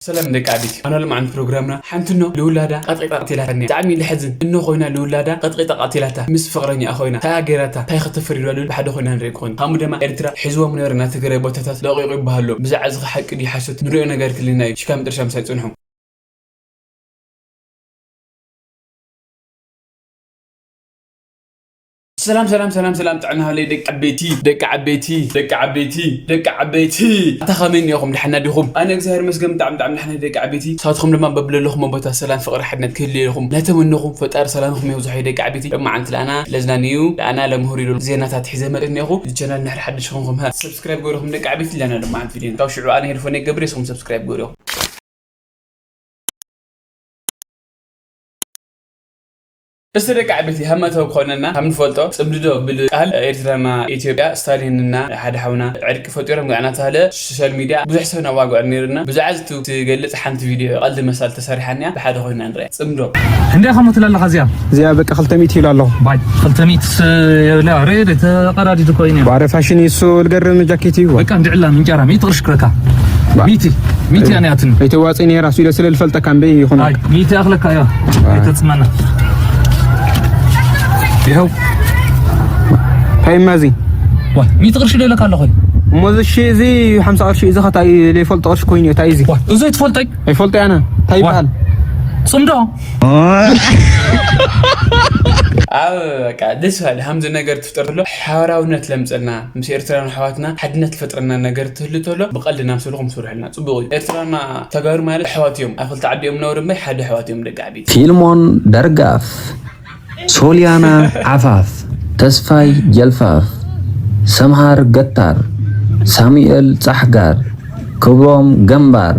ሰላም ደቂ ዓበይቲ፣ ኣነ ሎማዓንቲ ፕሮግራምና ሓንቲ እኖ ልውላዳ ቀጥቂጣ ቀቲላታኒ። ብጣዕሚ ለሕዝን። እኖ ኮይና ልውላዳ ቀጥቂጣ ቀቲላታ፣ ምስ ፍቕረኛኣ ኮይና። እንታይ ገይራታ? እንታይ ከተፍር ኢሉ ብሓደ ኮይና ንርኢ ክኾን። ከምኡ ድማ ኤርትራ ሒዝዎም ነይሩ ናይ ትግራይ ቦታታት ለቂቑ ይበሃል ኣሎ። ብዛዕባ እዚ ሓቂ ድዩ ሓሶት ንሪኦ ነገር ክልልና እዩ። ሽካ መጨረሻ ምሳይ ጽንሑ። ሰላም ሰላም ሰላም ሰላም፣ ጥዕና ሃለይ ደቂ ዓበይቲ፣ ደቂ ዓበይቲ፣ ደቂ ዓበይቲ፣ ደቂ ዓበይቲ። ኣታ ከመይ እኒኦኹም? ደሓና ዲኹም? ኣነ እግዚኣብሔር ይመስገን ብጣዕሚ ብጣዕሚ ደሓና ደቂ ዓበይቲ። ንሳትኹም ድማ በብለለኹም ቦታ ሰላም ፍቕሪ ሓድነት ክህልየልኹም ናተመነኹም ፈጣሪ ሰላምኹም የብዝሖ ደቂ ዓበይቲ። ሎማዓንቲ ለኣና ለዝናንዩ ለኣና ለምህሩ ኢሉ ዜናታት ሒዘ መፅእ እኒኦኹ። እዚ ቻናል ንሕሪ ሓድሽ ኹንኹም ሃ ሰብስክራይብ ገይርኹም ደቂ ዓበይቲ። ለና ሎማዓንቲ ቪድዮ ካብ ሽዑ ኣነ ሄድፎን ይገብር የስኹም ሰብስክራይብ ገይርኹም። እስቲ ደቂ ዓበይቲ ሃመታዊ ክኾነና ካብ ንፈልጦ ጽምድዶ ብል ቃል ኤርትራና ኢትዮጵያ ስታሊንና ሓደ ሓውና ዕርቂ ፈጢሮም ጋዕና ተሃለ ሶሻል ሚድያ ብዙሕ ሰብ ናዋግዖ ነይርና። ብዛዕባ እዚ ትገልጽ ሓንቲ ቪድዮ ቀልዲ መሳል ተሰሪሓ እኒኣ ብሓደ ኮይና ንሪኣ። ጽምዶ። እንዴ ከመ ትላለኻ እዚኣ? እዚኣ በቃ ክልተ ሚእቲ ኢሉ ኣለኹ። ባይ፣ ክልተ ሚእቲ ስ-፣ የብላ፣ ሬድ ተቐዳዲዱ ኮይኑ። ባረ ፋሽን እዩ እሱ፣ ልገርም ጃኬት እዩ። በቃ እንድዕላ ምንጫራ፣ ሚእቲ ቅርሺ ክረካ። ባ- ሚእቲ፣ ሚእቲ እያ ነያትኒ። ኣይተዋጽእ ነይራ፣ እሱ ኢለ ስለ ልፈልጠካ እምበይ ይኹን። ኣይ፣ ሚእቲ ኣኽለካ እያ። ኣይተጽመና። ይኸው። እንታይ እማ እዚ? ዋ፣ ሚእቲ ቅርሺ ደለካ ኣለኹ። እሞ እዚ ሺ፣ እዚ ሓምሳ ቅርሺ፣ እዚ ኸ እንታይ ዘይፈልጦ ቅርሺ ኮይኑ እዩ፣ እንታይ እዩ እዚ? ዋ፣ እዚ ኣይትፈልጦይ? ኣይፈልጦ ኣነ። እንታይ ዋ። ይበሃል? ጽምዶ። ኣብ በቃ ደስ በሃሊ ሃምዚ ነገር ትፍጠር ተሎ ሓበራውነት ለምጸልና፣ ምስ ኤርትራውያን ኣሕዋትና ሓድነት ዝፈጥረና ነገር ትህሉ ተሎ ብቐልዲ ናብ ስልኹም ስርሑልና። ጽቡቕ እዩ። ኤርትራና ተጋሩ ማለት ኣሕዋት እዮም። ኣብ ክልተ ዓዲ እዮም ነብሩ እምበር ሓደ ኣሕዋት እዮም ደቂ ዓበይቲ። ፊልሞን ደርጋፍ፣ ሶልያና ዓፋፍ፣ ተስፋይ ጀልፋፍ፣ ሰምሃር ገታር፣ ሳሙኤል ጻሕጋር፣ ክብሮም ገምባር፣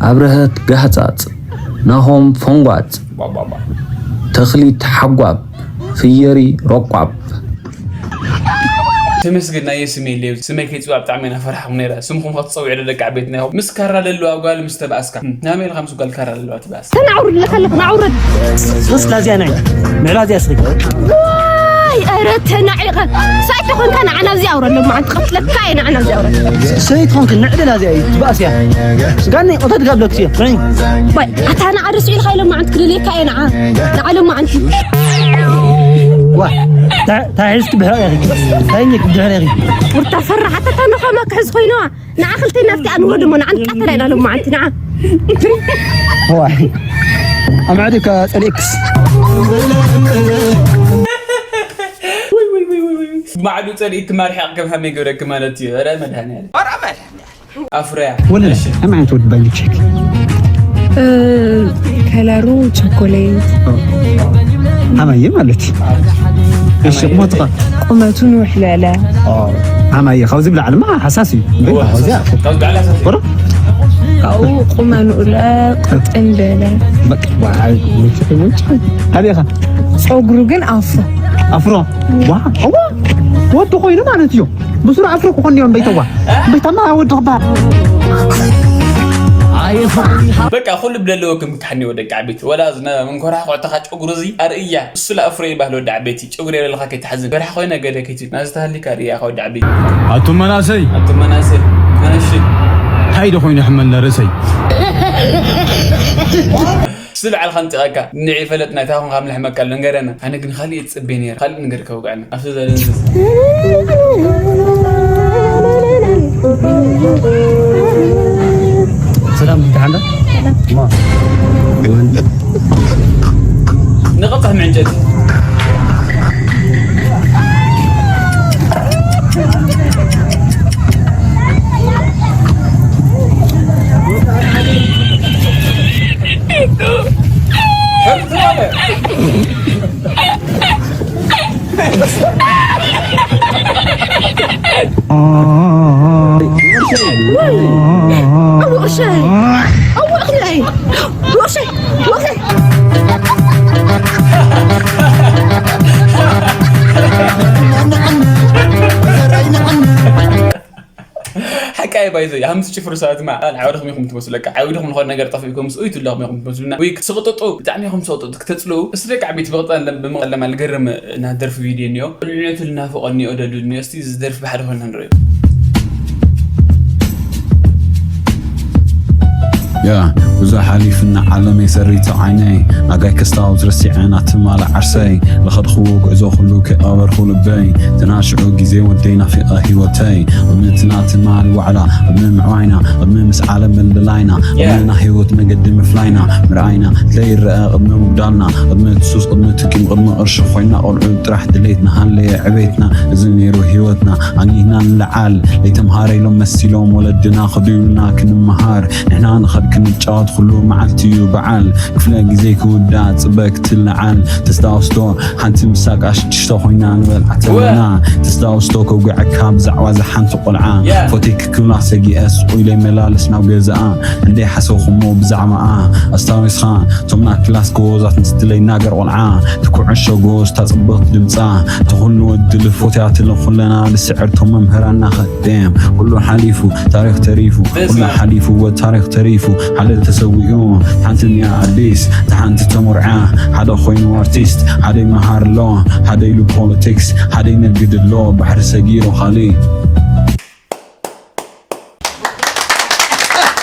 ኣብርሀት ጋህጻጽ፣ ናሆም ፈንጓጽ፣ ተኽሊት ሓጓብ፣ ፍየሪ ሮቋብ። ተመስገን ናይ ስመይ ኢለዮ። ስመይ ከይጽዋዕ ብጣዕሚ ኢና ፈርሓኹም ነይረ። ስምኹም ከትጸውዕ ዶ ደቂ ዓበይቲ ናይኹም? ምስ ካራ ለለዋ ጓል ምስ ተባእስካ። ናመይ ኢልካ ምስ ጓል ካራ ለለዋ ትባእስ? ተናዕውር ለካ ኣለኹ፣ ናዕውረድ። ሶስት ላዚያ ናይ፣ ንዕላዚያ ስሪ። ዋይ፣ ኧረ ተናዒቐ። ሳይት ኾንካ ንዓና ኣብዚ ኣውረድ፣ ሎማዓንቲ ቀትለካ እየ ንዓና ኣብዚ ኣውረድ። ሰይት ኾንክ ንዕላዚያ እዩ፣ ትባእስ እያ። ስጋኒ ኦተት ጋብለክስ እየ። ንዒ። ዋይ፣ ኣታ ንዓ ርሱ ኢልካ ኢሎም መዓንት ክልልየካ እየ ንዓ። ንዓ ኢሎም መዓንት። ዋ፣ ታ-፣ ታሒዝክ ብሕረቕ ኢኺ። ታይኒክ ብሕረቕ ኢኺ። ውርታ ፈራሓት ኣታ ንኸማ ክሕዝ ኮይንዋ። ንዓ ክልተ ናፍቲ ኣንወ ደሞ ንዓ ንቃተላ ኢና ኢሎም መዓንት ንዓ። ዋይ። ኣማዕዲ ከ ጸሊእክስ። ውይ፣ ውይ፣ ውይ፣ ውይ፣ ውይ። ማዕዱ ጸሊእክ ማርሒ ኣቕገብ ሃመይ ገብረክ ማለት እዩ። ኧረ መድኃኒዓለም። ኣፍረያ። ወለላ፣ እሺ። ከመይ ዓይነት ወዲ ባይ ቼክ? እ፣ ከለሩ ቸኮሌት። ሃማየ ማለት። እሺ፣ ቁመቱ ኸ? ቁመቱ ንውሕ ዝበለ። ኦ፣ ሃማየ፣ ካብዚ ብላዕሊ ማ ሓሳስ እዩ። እወ፣ ካብዚ ሓሳስ። ካብዚ ብላዕሊ ሓሳስ እዩ። ወረ? ካብኡ ቁመንኡ ለ ቅጥን በለ። በቃ፣ ዋይ፣ ውጭ፣ ውጭ። ኣበይ ኸ? ጸጉሩ ግን ኣፍሮ። ኣፍሮ? ዋ፣ እዋ፣ ወዲ ኮይኑ ማለት እዩ። ብስሩ ኣፍሮ ክኾን እዮም በይተዋ። በይተማ ወዲ ክበሃል። በቃ፣ ኩሉ ብለለዎ ክምካሕ እኒኦ ደቂ ዓበይቲ። ወላ ዝነ-፣ መንኮራኹዕትኻ ጨጉሩ እዚ ኣርእያ። እሱ ለኣፍሮ ይበሃል ወዲ ዓበይቲ። ጨጉሩ የለኻ ከይትሓዝን። በርሓ ኮይነ ገለ ከይትብል። ናዚ ተሃሊካ ርእያ ከወዲ ዓበይቲ። ኣቱም መናእሰይ። ኣቱም መናእሰይ። እሺ። እንታይ ዶ ኮይኑ ሕመልና ርእሰይ? ስለ ዓልኻ ንጥቐካ። ንዒ ፈለጥና፣ እንታይ ኾንካ ምልሕመካ ኣሎ፣ ንገረና። ኣነ ግን ካልእ እየ ዝጽበ ነይረ። ካልእ ነገር ከውግዐና። ኣብቲ ዘለ ሰላም፣ ደሓን ዶ? እማ። ንቐጽሕ ምዕንጨቲ። ኣወቕሸይ! ኣወቕለይ! ወቕሸይ! ወቕሸይ! ሓቃይ ባይዘ፣ ሃምቲ ጭፍሩ ሰባት ድማ፣ ኣል ዓውድኹም ኢኹም ትመስሉ፣ በቃ፣ ዓውድኹም ዝኾነ ነገር ጠፊእኩም፣ ምስ ኡይ ትለኹም ኢኹም ትመስሉና። ወይ ክትስቕጥጡ፣ ብጣዕሚ ኢኹም ትስቕጥጡ፣ ክተጽልኡ። እስ ደቂ ዓበይቲ ብቕጠን ለም-፣ ብምቕለማ ልገርም ናይ ደርፊ ቪድዮ እኒኦ። ልዕልቱ ልናፍቖ እኒኦ፣ ደዱ እኒኦ። እስቲ እዚ ደርፊ ብሓደ ኮይና ንርእዮ። ያ ብዙሕ ሓሊፍና ዓለመይ ሰሪተ ዓይነይ ናጋይ ከስታውት ረሲዐ ናትማላ ዓርሰይ ለኸድኽዎ ጉዕዞ ኩሉ ከይቐበርኩ ልበይ ተናሽዑ ግዜ ወደይ ናፊቐ ህይወተይ ቅድሚ ትናትማል ዋዕላ ቅድሚ ምዕባይና ቅድሚ ምስ ዓለም ምልላይና ቅድሚ ናይ ህይወት መገዲ ምፍላይና ምርኣይና ለይረአ ቅድሚ ምጉዳልና ቅድሚ ትሱስ ቅድሚ ትቂም ቅድሚ ቅርሺ ኮይና ቆልዑ ጥራሕ ድሌትና ሃለየ ዕቤትና እዚ ነይሩ ህይወትና ኣግኒህና ንለዓል ለይተምሃረ ኢሎም መሲሎም ወለድና ክድዩልና ክንመሃር ንሕና ንኸድ ክንጫወት ኩሉ መዓልቲ እዩ በዓል ክፍለ ግዜ ክውዳእ ጽበ ክትለዓል ተስታውስቶ ሓንቲ ምሳቃ ሽዱሽተ ኮይና ንበልዓ ተለና ተስታውስቶ ከውግዐካ ብዛዕባ ዝሓንቲ ቆልዓ ፎቴክ ክብላ ሰጊአስ ቁይለ መላለስ ናብ ገዛኣ እንደ ሓሰብኩሞ ብዛዕባኣ ኣስታዊስኻ ቶምና ክላስ ጎቦዛት ንስትለይ ናገር ቆልዓ ትኩዕሾ ጎስ ታጽብቕት ድምጻ ትኹሉ ወዲ ልፎትያ ትልኹለና ልስዕርቶ መምህራና ኸደም ኩሉ ሓሊፉ ታሪኽ ተሪፉ ኩሉ ሓሊፉ ወታሪኽ ተሪፉ ሓደ ተሰዊኡ ሓንቲ ኒያ ኣዲስ ተሓንቲ ተሞርዓ ሓደ ኮይኑ ኣርቲስት ሓደ ይመሃር ኣሎ ሓደ ኢሉ ፖለቲክስ ሓደ ይነግድ ኣሎ ባሕሪ ሰጊሩ ካሊእ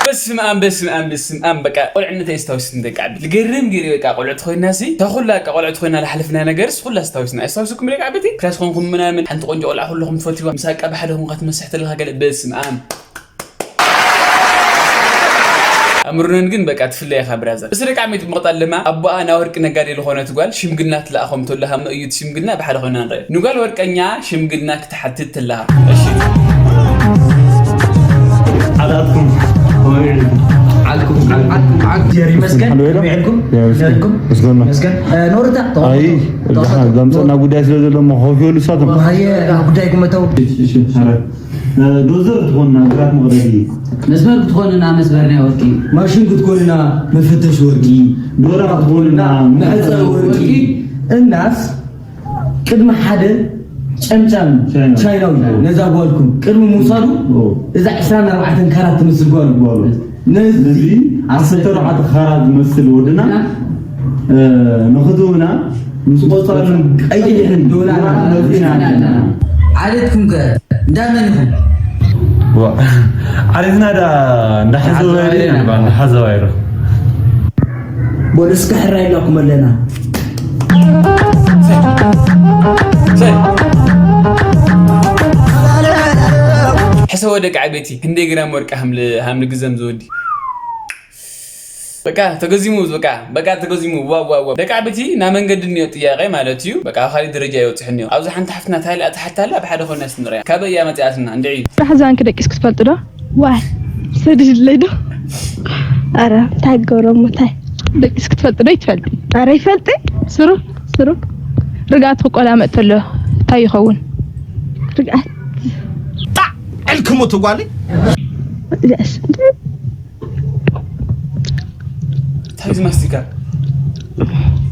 በስመ ኣብ በስመ ኣብ በስመ ኣብ በቃ ቆልዕነተይ ስታውስን ደቂ ዓዲ ልገርም ገይሩ በቃ ቆልዕቲ ኮይና ሲ ተኹላ በቃ ቆልዕቲ ኮይና ዝሓለፍና ነገርስ ኩላ ስታውስና ስታውስኩም ደቂ ዓበቲ ክላስ ኮንኩም ምናምን ሓንቲ ቆንጆ ቆልዓ ኩለኹም ትፈትዋ ምስ ኣቃ ብሓደ ኮንካ ትመስሕ ተለካ ገለ በስመ ኣብ ኣምርነን ግን በቃ ትፍለያ ኢኻ ብራዘር። እስሪ ቃሚት ብምቕጣል ድማ ኣቦኣ ናብ ወርቂ ነጋዴ ዝኾነት ጓል ሽምግልና ትለኣኾም ተሎ ሃመ እዩ እቲ ሽምግልና ብሓደ ኮይና ንረኣዮ። ንጓል ወርቀኛ ሽምግልና ክትሓትት ትለሃ። እሺ። ዓላትኩም ዓልኩም ዓልኩም ዓልኩም ጀሪ መስገን ይመስገን። ይመስገን። መስገን። ኖርታ ኣይ ዛምፀና ጉዳይ ስለ ዘሎ ሞ ኮፍ ይበሉ እሳቶም ሃየ ጉዳይ ጉመተው ዶዘር ትኾንና ግራት መቕደዲ መስመር ክትኾንና መስመር ናይ ወርቂ ማሽን ክትኮንና መፈተሽ ወርቂ ዶራ ክትኾንና መሕፀ ወርቂ እናስ ቅድሚ ሓደ ጨምጫም ቻይናዊ ነዛ ጓልኩም ቅድሚ ምውሳዱ እዛ ዕስራን ኣርባዕተን ካራት ትመስል ጓል ነዚ ዓሰርተ ኣርባዕተ ካራት ዝመስል ወድና ንኽትህቡና ምስ ቆፃልን ቀይሕን ዶላር መፂና ኣለና። ዓሌትኩም ከ እንዳ መን ኢኹም? ዓሌትና ዳ እንዳሓዘዋይሩ ኢና ንባል እንዳሓዘዋይሩ ቦደስካ ሕራይ ኢላኩም ኣለና። ሕሰቦ ደቂ ዓበይቲ ክንደይ ግራም ወርቂ ሃምሊ ግዘም ዝወዲ በቃ ተገዚሙ በቃ በቃ ተገዚሙ ዋው ዋው ዋው ደቂ ዓበይቲ ና መንገዲ እኒኦ ጥያቄ ማለት እዩ በቃ ኣብ ካሊእ ደረጃ ይወፅሕ እኒኦ ኣብዚ ሓንቲ ሓፍትና ታይላ ትሓታላ ብሓደ ኮይና ስንሪያ ካበይ እያ መፅኣትና እንድዒ ጥራሕ ዝባንኪ ደቂስኪ ትፈልጢ ዶ? ዋይ ሰዲድለይ ዶ? ኣረ እንታይ ክገብሮ እሞ እንታይ ደቂስኪ ትፈልጢ ዶ ይትፈልጢ? ኣረ ይፈልጢ ስሩ ስሩ ርግኣት ክቆላመጥ ተሎ እንታይ ይኸውን? ርግኣት ጣዕ ዕልክሙ ትጓሊ ርግኣት እንታይ እዚ ማስቲካ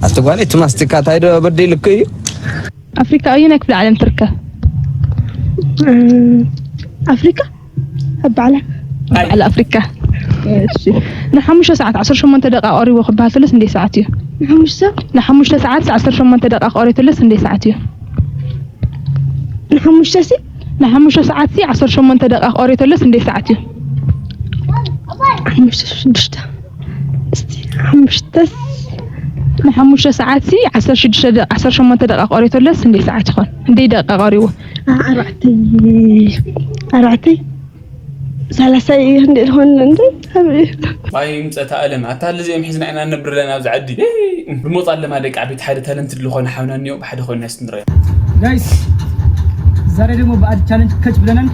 ኣቲ ጓለይ እቲ ማስቲካ እንታይ ዶ በዲልኪ እዩ ኣፍሪካ ኣየናይ ክፍለ ዓለም ትርከብ ኣፍሪካ ኣብ ባዕላ ባዕላ ኣፍሪካ እሺ ንሓሙሽተ ሰዓት ዓሰርተ ሸሞንተ ደቂቃ ቀሪቡ ክበሃል ተሎስ እንዴት ሰዓት እዩ ንሓሙሽተ ንሓሙሽተ ሰዓት ዓሰርተ ሸሞንተ ደቂቃ ቀሪቡ ተሎስ እንዴት ሰዓት እዩ ንሓሙሽተ ሲ ንሓሙሽተ ሰዓት ሲ ዓሰርተ ሸሞንተ ደቂቃ ቀሪቡ ተሎስ እንዴት ሰዓት እዩ ሓሙሽተ ሽዱሽተ እስቲ ሓሙሽተስ ንሓሙሽተ ሰዓት ሲ ዓሰርተ ሽዱሽተ ደቂቃ ዓሰርተ ሸሞንተ ደቂቃ ቀሪቡ ተሎስ እንዴት ሰዓት ይኾን እንዴት ደቂቃ ቀሪቡ ኣርባዕተይ ኣርባዕተይ ሰላሳ እዩ እንዴት ሆን እንዴ ማይ ምፀታ ኣለም ኣታ ልዚኦም ሒዝና ኢና ነብር ኣለና ኣብዚ ዓዲ ብሞፃ ኣለማ ደቂ ዓበይቲ ሓደ ታለንት ዝኾነ ሓውና እኒኦ ብሓደ ኮይና ስትንረያ ጋይስ ዛሬ ደግሞ በአዲስ ቻለንጅ ከች ብለናል።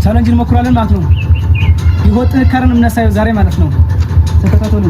ቻለንጅ እንሞክራለን ማለት ነው። ይኸው ጥንካሬን የምናሳየው ዛሬ ማለት ነው። ተከታተሉ።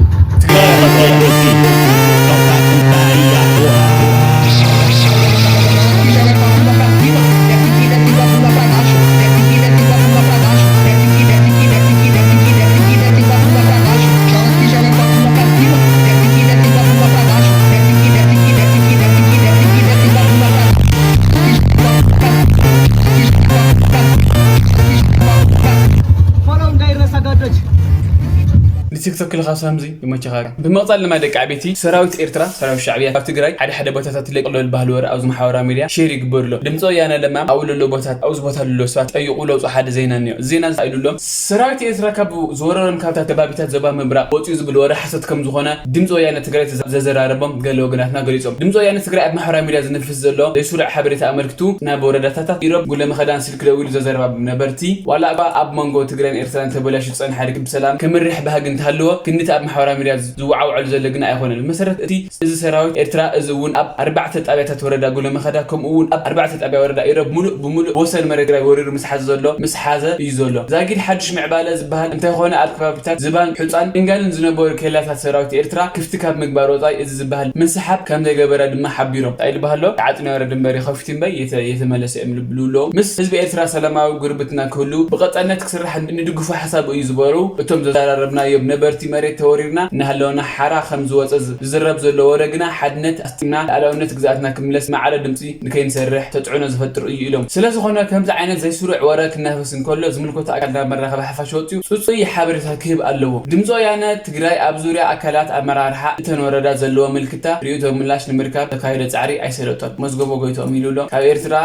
ትክክል ኢኻ ሳምዚ፣ ይመችኻ። ብምቕጻል ድማ ደቂ ዓበይቲ፣ ሰራዊት ኤርትራ፣ ሰራዊት ሻዕብያ ካብ ትግራይ ሓደ ሓደ ቦታታት ይለቅሎ ዝበሃል ወረ ኣብዚ ማሕበራዊ ሚድያ ሼር ይግበሩ ኣሎ። ድምፂ ወያነ ድማ ኣብኡ ለሎ ቦታት፣ ኣብኡ ቦታታት ለሎ ሰባት ጠይቁ ለውፁ ሓደ ዜና እኒኦ። እዚ ዜና እዚ ኢሉ ኣሎ፣ ሰራዊት ኤርትራ ካብ ዝወረሮም ካብታት ከባቢታት ዞባ ምብራቕ ወፂኡ ዝብል ወረ ሓሰት ከም ዝኾነ ድምፂ ወያነ ትግራይ ዘዘራረቦም ገለ ወገናትና ገሊፆም። ድምፂ ወያነ ትግራይ ኣብ ማሕበራዊ ሚድያ ዝነፍስ ዘሎ ዘይስሩዕ ሓበሬታ ኣመልክቱ ናብ ወረዳታት ኢሮብ ጉለመኸዳን ስልክ ደዊሉ ዘዘረባ ነበርቲ ዋላ እኳ ኣብ መንጎ ትግራይን ኤርትራን ተበላሹ ዝጸንሐ ርክብ ሰላም ክምርሕ ባህጊ እንተሃለዎ ክንዲ እቲ ኣብ ማሕበራዊ ሚድያ ዝወዓውዐሉ ዘሎ ግን ኣይኾነን። ብመሰረት እቲ እዚ ሰራዊት ኤርትራ እዚ እውን ኣብ ኣርባዕተ ጣብያታት ወረዳ ጉለመኸዳ ከምኡ እውን ኣብ ኣርባዕተ ጣብያ ወረዳ ኢሮብ ሙሉእ ብሙሉእ ወሰን መሬት ትግራይ ወሪሩ ምስ ሓዘ ዘሎ ምስ ሓዘ እዩ ዘሎ። ዛጊድ ሓዱሽ ምዕባለ ዝበሃል እንተኾነ ኣብ ከባቢታት ዝባን፣ ሑጻን፣ ድንጋልን ዝነበሩ ኬላታት ሰራዊት ኤርትራ ክፍቲ ካብ ምግባር ወጻኢ እዚ ዝበሃል ምስሓብ ከም ዘይገበረ ድማ ሓቢሮም። እንታይ ዝበሃሎ ተዓጽ ነበረ ድንበር ይኸፍት እምበር የተ- የተመለሰ እዮም ልብሉ ኣለዉ። ምስ ህዝቢ ኤርትራ ሰላማዊ ጉርብትና ክህሉ ብቐጻልነት ክስራሕ ንድግፎ ሓሳብ እዩ ዝበሩ እቶም ዘዘራረብናዮም ነበርቲ። መሬት ተወሪርና እናሃለውና ሓራ ከም ዝወፀ ዝ- ዝዝረብ ዘሎ ወረ ግና ሓድነት ኣስጢምና ሉዓላውነት ግዝኣትና ክምለስ ማዕረ ድምፂ ንከይንሰርሕ ተፅዕኖ ዝፈጥር እዩ ኢሎም። ስለዝኾነ ከምዚ ዓይነት ዘይስሩዕ ወረ ክናፈስ እንከሎ ዝምልከቶ ኣካል ናብ መራኸቢ ሓፋሽ ወፂኡ ፅፁይ ሓበሬታ ክህብ ኣለዎ። ድምፂ ወያነ ትግራይ ኣብ ዙርያ ኣካላት ኣመራርሓ እተን ወረዳ ዘለዎ ምልክታ ርእይቶ ምላሽ ንምርካብ ተካየደ ፃዕሪ ኣይሰለጦን። መዝገቦ ጎይትኦም ኢሉ ኣሎ። ካብ ኤርትራ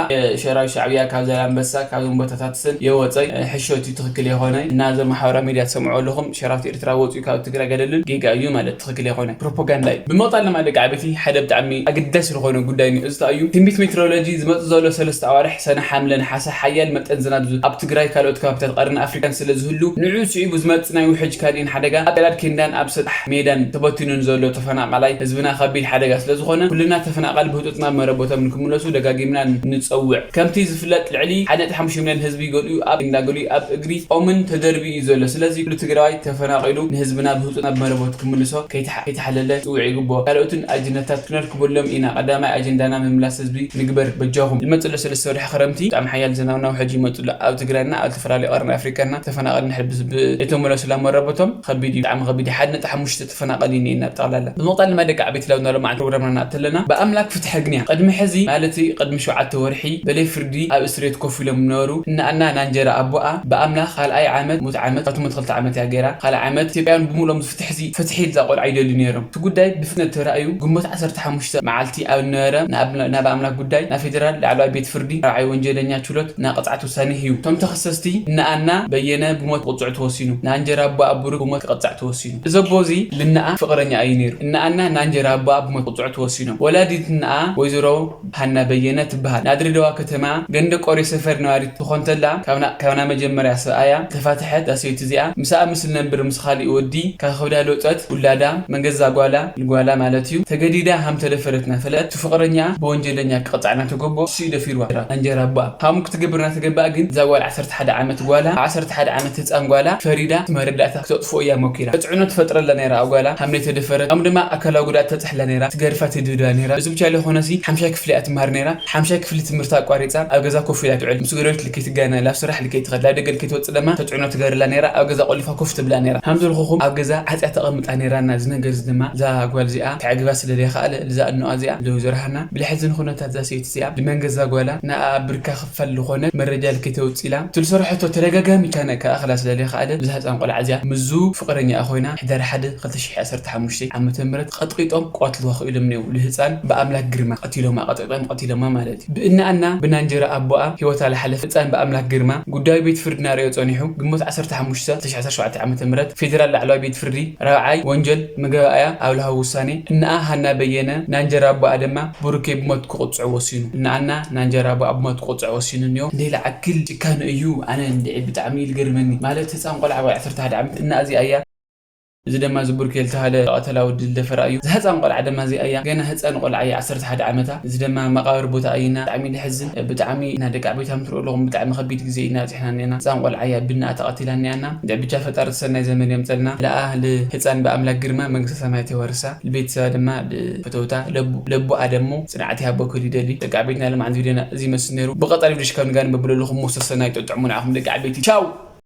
ሰራዊት ሻዕብያ ካብ ዛላንበሳ ካብዞም ቦታታት ስን የወፀይ ሕሾት እዩ ትኽክል የኾነ እና እዞም ማሕበራዊ ሚድያ ትሰምዑ ኣለኹም። ሰራዊት ኤርትራ ወፂኡ ካብ ትግራይ ገለልን ጌጋ እዩ ማለት ትኽክል የኾነ ፕሮፓጋንዳ እዩ። ብምቕፃል ድማ ደቂ ዓበይቲ ሓደ ብጣዕሚ ኣገዳሲ ዝኾነ ጉዳይ እዩ። እዚ እንታይ እዩ? ትንቢት ሜትሮሎጂ ዝመፅእ ዘሎ ሰለስተ ኣዋርሕ ሰነ፣ ሓምለ፣ ነሓሰ ሓያል መጠን ዝናብ ዝ- ኣብ ትግራይ ካልኦት ከባቢታት ቀርኒ ኣፍሪካን ስለ ዝህሉ ንዑ ስዒቡ ዝመፅእ ናይ ውሕጅ ካልኢን ሓደጋ ኣብ ቀዳድ ኬንዳን ኣብ ሰጣሕ ሜዳን ተበቲኑን ዘሎ ተፈናቃላይ ህዝብና ከቢድ ሓደጋ ስለ ዝኾነ ኩልና ተፈናቃል ብህጡት ናብ መረቦቶም ንክምለሱ ደጋጊምና ንፀውዕ። ከምቲ ዝፍለጥ ልዕሊ ሓደ ነጥቢ ሓሙሽተ ሚልዮን ህዝቢ ገሊኡ ኣብ ኬንዳ ገሊኡ ኣብ እግሪ ኦምን ተደርቢ እዩ ዘሎ። ስለዚ ኩሉ ትግራዋይ ተፈናቂሉ ንህዝብና ብህፁ ናብ መረቦት ክምልሶ ከይተሓ- ከይተሓለለ ክፅውዕ ይግብኦ። ካልኦትን ኣጀንዳታት ክነርክበሎም ኢና። ቀዳማይ ኣጀንዳና ምምላስ ህዝቢ ንግበር በጃኹም። ዝመፅእ ዘሎ ሰለስተ ወርሒ ክረምቲ ብጣዕሚ ሓያል ዝናብና ውሕጅ ይመፅእ ኣሎ። ኣብ ትግራይና ኣብ ዝተፈላለዩ ቀርኒ ኣፍሪካና ተፈናቀል ንሕል ብዝ- ብ- የተመለሱላ መረቦቶም ከቢድ እዩ። ብጣዕሚ ከቢድ እዩ። ሓደ ነጥቢ ሓሙሽተ ተፈናቀል እዩ እኒኤና ብጠቕላላ። ብምቕፃል ድማ ደቂ ዓበይቲ ላብ ናሎም ዓን ፕሮግራምና ንኣተለና ብኣምላክ ፍትሐ ግንያ ቅድሚ ሕዚ ማለት ቅድሚ ሸውዓተ ወርሒ በለይ ፍርዲ ኣብ እስሬት ኮፍ ኢሎም ነበሩ። እናኣና ናንጀራ ኣቦኣ ብኣምላኽ ካልኣይ ዓመት ሙት ዓመት ካብቲ ሙት ክልተ ዓመት እያ ገይራ። ካልኣይ ዓመት ኢትዮጵያውያን ብምሎም ዝፍትሕ ዚ ፍትሒ ኢልዛ ቆልዓ ይደልዩ ነይሮም። እቲ ጉዳይ ብፍጥነት ተራእዩ ግንቦት ዓሰርተ ሓሙሽተ መዓልቲ ኣብ ነበረ ናብ ኣምላኽ ጉዳይ ናብ ፌዴራል ላዕለዋይ ቤት ፍርዲ ራብዓይ ወንጀለኛ ችሎት እና ቅፅዓት ውሳኔ ህዩ። እቶም ተኸሰስቲ እናኣና በየነ ብሞት ቅፅዑ ተወሲኑ። ናንጀራ ኣቦ ኣቡሩ ብሞት ክቅፃዕ ተወሲኑ። እዚ ኣቦ እዚ ልናኣ ፍቅረኛ እዩ ነይሩ። እናኣና ናንጀራ ኣቦ ብሞት ቅፅዑ ተወሲኖም። ወላዲት እናኣ ወይዘሮ ሃና በየነ ትበሃል። ናድሬዳዋ ከተማ ገንደ ቆሬ ሰፈር ነባሪት ትኾን ተላ፣ ካብና- ካብና መጀመርያ ሰብኣያ ተፋትሐት። እዛ ሰበይቲ እዚኣ ምስኣ ምስ ነብር ምስ ካሊእ ወዲ ካብ ከብዳ ልወፀት ውላዳ መገዛ ጓላ ልጓላ ማለት እዩ ተገዲዳ ሃም ተደፈረት ናፈለጥ እቲ ፍቕረኛ ብወንጀለኛ ክቕፃዕ እናተገቦ እሱ ይደፊርዋ። እንጀራ ኣቦኣ ሃሙ ክትገብር እናተገባእ ግን እዛ ጓል ዓሰርተ ሓደ ዓመት ጓላ ዓሰርተ ሓደ ዓመት ህፃን ጓላ ፈሪዳ እቲ መረዳእታ ክተጥፍኦ እያ ሞኪራ። ተፅዕኖ ትፈጥረላ ነይራ ኣብ ጓላ ሃም ነይተደፈረት ሃም ድማ ኣካላዊ ጉድኣት ተፅሕላ ነይራ ትገርፋ ትድብድባ ነይራ። እዚ ብቻ ለይኮነሲ ሓምሻይ ክፍሊ እያ ትምሃር ነይራ። ሓምሻይ ክፍሊ ትምህርቲ ኣቋሪፃ ኣብ ገዛ ኮፍ ኢላ ትውዕል። ምስ ጎረቤት ልከይ ትጋነ፣ ላብ ስራሕ ልከይ ትኸድ፣ ላብ ደገ ልከይ ትወፅእ ድማ ተፅዕኖ ትገርላ ነይራ። ኣብ ገዛ ቆሊፋ ኮፍ ትብላ ነይራ። ሃም ዝበልኩኹም ኣብ ገዛ ዓፅያ ተቐምጣ ነይራ እና እዚ ነገር እዚ ድማ እዛ ጓል እዚኣ ተዕግባ ስለ ዘይኸኣለ እዛ እኖኣ እዚኣ ለውዘርሃና ብልሕዝን ኩነታት እዛ ሰይቲ እዚኣ ብመንገዛ ጓላ ንኣ ኣብ ብርካ ክፋል ዝኾነ መረጃ ልከይ ተውፅኢላ ትልሰርሐቶ ተደጋጋሚ ቻነ ከኣኽላ ስለ ዘይኸኣለ ብዛ ህፃን ቆልዓ እዚኣ ምዙ ፍቕረኛኣ ኮይና ሕዳር ሓደ ክልተ ሽሕ ዓሰርተ ሓሙሽተ ዓመተ ምህረት ቀጥቂጦም ክቐትልዋ ክኢሎም ነይሩ። ንህፃን ብኣምላክ ግርማ ቀቲሎማ፣ ቀጥቂጦም ቀቲሎማ ማለት እዩ። ብእናኣና ብናንጀራ ኣቦኣ ህይወታ ዝሓለፈ ህፃን ብኣምላክ ግርማ ጉዳዩ ቤት ፍርዲ እናረዮ ፀኒሑ ግንቦት ዓሰርተ ሓሙሽተ ክልተ ሽሕ ዓሰርተ ሸውዓተ ዓመተ ምህረት ፌዴራል ላዕለዋይ ቤት ፍርዲ ራብዓይ ወንጀል መገባእያ ኣብ ልሃቡ ውሳኔ እናኣ ሃና በየነ ናንጀራ ኣቦኣ ድማ ብሩኬ ብሞት ክቕፅዑ ወሲኑ። እናኣና ናንጀራ ኣቦኣ ብሞት ክቕፅዑ ወሲኑ እኒኦ። እንደ ዝኣክል ጭካነ እዩ። ኣነ እንድዒ ብጣዕሚ እዩ ዝገርመኒ። ማለት ህፃን ቆልዓ ወይ ዓሰርተ ሓደ ዓመት እና እዚኣ እያ። እዚ ደማ እዚ ቡርኬ ዝተባህለ ቀተላ ወዲ ዝደፈራ እዩ። እዛ ህፃን ቆልዓ ደማ እዚኣ እያ። ገና ህፃን ቆልዓ እያ፣ ዓሰርተ ሓደ ዓመታ። እዚ ደማ መቃብር ቦታ ኣይና። ብጣዕሚ ደሕዝን፣ ብጣዕሚ እና ደቂ ዓበይታ ምትርኡ ኣለኹም። ብጣዕሚ ከቢድ ግዜ ኢና ኣብፅሕና እኒአና። ህፃን ቆልዓ እያ ብናኣ ተቐቲላ እኒኣና። እንደ ብቻ ፈጣሪ ሰናይ ዘመን የምፀልና። ለኣ ልህፃን ብኣምላክ ግርማ መንግስተ ሰማያት የወርሳ። ልቤተሰባ ድማ ፈተውታ ለቡ ለቡ ኣደሞ ፅንዓት ይሃቦ ክብል ይደሊ። ደቂ ዓበይትና ለማዓንቲ ቪድዮና እዚ ይመስል ነይሩ። ብቐፃሊ ቪድዮ ሽካብ ንጋን በብለለኹም ሞሰ ሰናይ ጥጥዕሙ ንዓኹም ደቂ ዓበይቲ። ቻው።